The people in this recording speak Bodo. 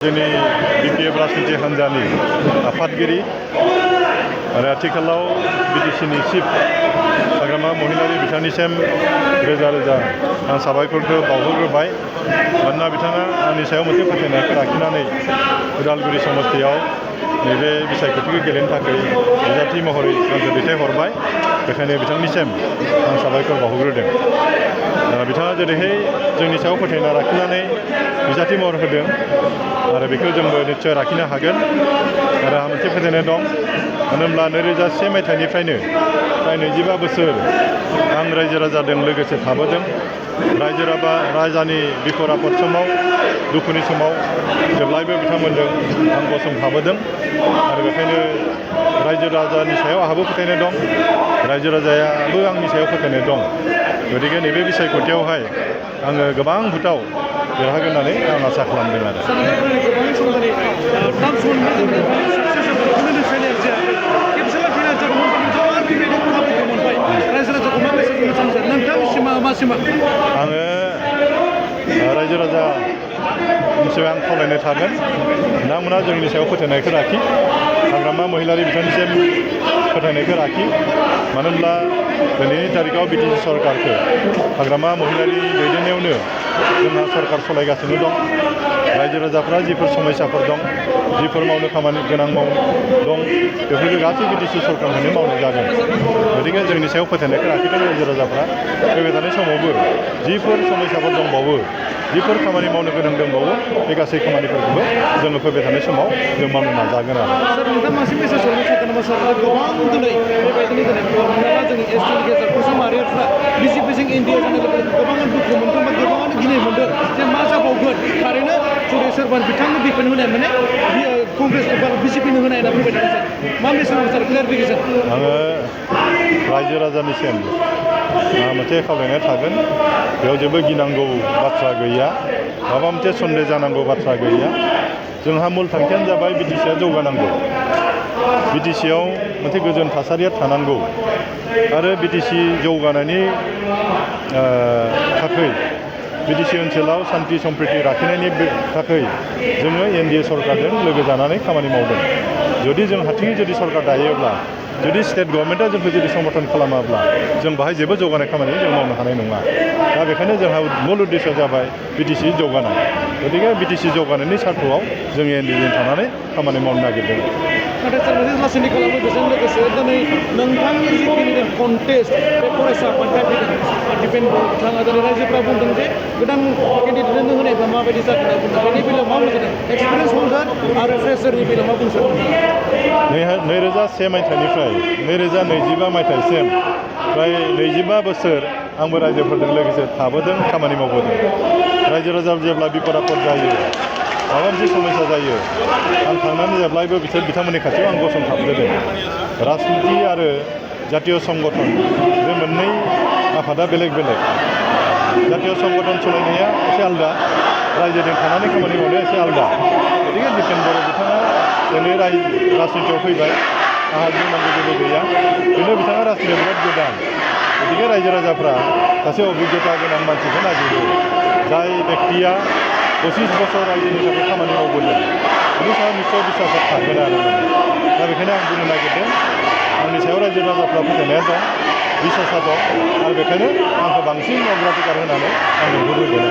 जोंनि बिपिएफ राजनिति हान्जानि आफादगिरि आरो आथिखालाव बिटिसिनि चिफ हाग्रामा महिलारि बिथांनिसिम रोजा रोजा आं साबायखरखौ बावहरग्रोबाय। मानोना बिथाङा आंनि सायाव मोनसे फोथायनायखौ लाखिनानै उदालगुरि समस्तियाव नैबे बिसायख'थिखौ गेलेनो थाखाय बिजाथि महरै आंखौ दैथायहरबाय। बेखायनो बिथांनिसिम आं साबायखर बावहरग्रोदों। बिथाङा जेरैहाय जोंनि सायाव फोथायना लाखिनानै बिजाथि महर होदों आरो बेखौ जोंबो निस्सय लाखिनो हागोन। आरो आंहा मोनसे फोथायनाय दं, मानो होनब्ला 2001 मायथाइनिफ्रायनो फ्राय 25 बोसोर आं रायजो राजाजों लोगोसे थाबोदों। राजानि बिफद आफद समाव, दुखुनि समाव जेब्लायबो बिथांमोनजों आं गसंफाबोदों। आरो बेखायनो रायजो राजानि सायाव आंहाबो फोथायनाय दं, रायजो राजायाबो आंनि सायाव फोथायनाय दं। गतिके नैबे बिसायख'थियावहाय आङो गोबां भोटाव देरहागोन होननानै आं आसा खालामदों आरो। आङो रायजो राजानिसिम आं खावलायनो थागोन, बिथांमोना जोंनि सायाव फोथायनायखौ लाखि, हाग्रामा महिलारि बिथांनिसिम फोथायनायखौ लाखि। मानो होनब्ला दिनैनि तारिखाव बिटिसि सरकारखौ हाग्रामा महिलारिनि दैदेननायावनो जोंहा सरकार सालायगासिनो दं। रायजो राजाफ्रा जिफोर समस्याफोर दं, जिफोर मावनो खामानि गोनां दं, बेफोरखौ गासै बिटिसि सरकारनिफ्रायनो मावनाय जागोन। गतिके जोंनि सायाव फोथायनायखौ लाखिदों रायजो राजाफ्रा। फैबाय थानाय समावबो जिफोर समस्याफोर दंबावो, जिफोर खामानि मावनो गोनां दंबावो, बे गासै खामानिफोरखौबो जोङो फैबाय थानाय समाव जों मावनो नाजागोन आरो। नोंथाङा मोनसे मेसेज हरनो सानगोन नामा सार? गोबां दिनै बेबायदिनो दिनै हमना जोंनि एसटिनि गेजेराव खौसे माहारिफ्रा बिजेपिजों एनडिए जानाय लोगो लोगो गोबाङानो दुखु मोनदों बा गोबाङानो गिनाय मोनदों जे मा जाबावगोन। थारैनो जुदि सोरबा बिथांनो बिफेन होनाय माने कंग्रेस एबा बिजेपिनो होनाय होनना बुंबाय थादों सार। मा मेसेज हरगोन सार? क्लियारिफिकेसन। आङो रायजो राजानिसिम मोनसे खावलायनाय थागोन, बेयाव जेबो गिनांगौ बाथ्रा गैया, माबा मोनसे सन्देह जानांगौ बाथ्रा गैया। जोंहा मुल थांखियानो जाबाय बिटिसिआ जौगानांगौ, बिटिसिआव मोनसे गोजोन थासारिया थानांगौ आरो बिटिसि जौगानायनि थाखाय बिटिसि ओनसोलाव सान्थि सम्प्रिति लाखिनायनि थाखाय जोङो एनडिए सरकारजों लोगो जानानै खामानि मावदों। जुदि जों हारसिङै जुदि सरकार दायोब्ला, जुदि स्टेट गभर्नमेन्टआ जोंखौ जुदि समर्थन खालामाब्ला जों बाहाय जेबो जौगानाय खामानि जों मावनो हानाय नङा। दा बेखायनो जोंहा मुल उद्देश्यआ जाबाय बिटिसि जौगानाय। गतिके बिटिसि जौगानायनि सार्थआव जों एनडिएजों थानानै खामानि मावनो नागिरदों। नाथाय सार मोनसे लासैनो खालामो, बेजों लोगोसे दिनै नोंथांनि जिखिनि कन्टेस्ट बे फरायसा आफादनिफ्राय फैदों दिपेन बर' बिथाङा दिनै रायजोफ्रा बुंदों जे गोदान केन्डिडेटनो होनायबा माबायदि जागोन होनना बुंदों। बेनि बेलायाव मा बुंनो सानदों? एक्सपिरियेन्स हल्डार आरो फ्रेसारनि बेलायाव मा बुंनो सानदों? 2001 मायथाइनिफ्राय 2025 मायथाइसिम फ्राय 25 बोसोर आंबो रायजोफोरजों लोगोसे थाबोदों, खामानि मावबोदों। रायजो राजा जेब्ला बिपद आफद जायो, माबा मोनसे समस्या जायो, आं थांनानै जेब्लायबो बिथांमोननि खाथियाव आं गसंथाबबोदों। राजनिति आरो जातीय संगठन बे मोननै आफादा बेलेग बेलेग। जातीय संगठन सालायनाया एसे आलादा, रायजोजों थानानै खामानि मावनाया एसे आलादा। गतिके दिपेन बर' बिथाङा दिनै राजनितियाव फैबाय, आंहा बुंनांगौ जेबो गैया। खिन्थु बिथाङा राजनितियाव बिराद गोदान। गतिके रायजो राजाफ्रा सासे अभिज्ञता गोनां मानसिखौ नागिरो, जाय बेक्तिया 25 बोसोर रायजोनि थाखाय खामानि मावबोदों, बिनि सायाव निस्सय बिसासा थागोन आरो। दा बेखायनो आं बुंनो नागिरदों, आंनि सायाव रायजो राजाफ्रा फोथायनाया दं, बिसासा दं, आरो बेखायनो आंखौ बांसिन अग्राधिकार होनानै आं नुहुरहोदों।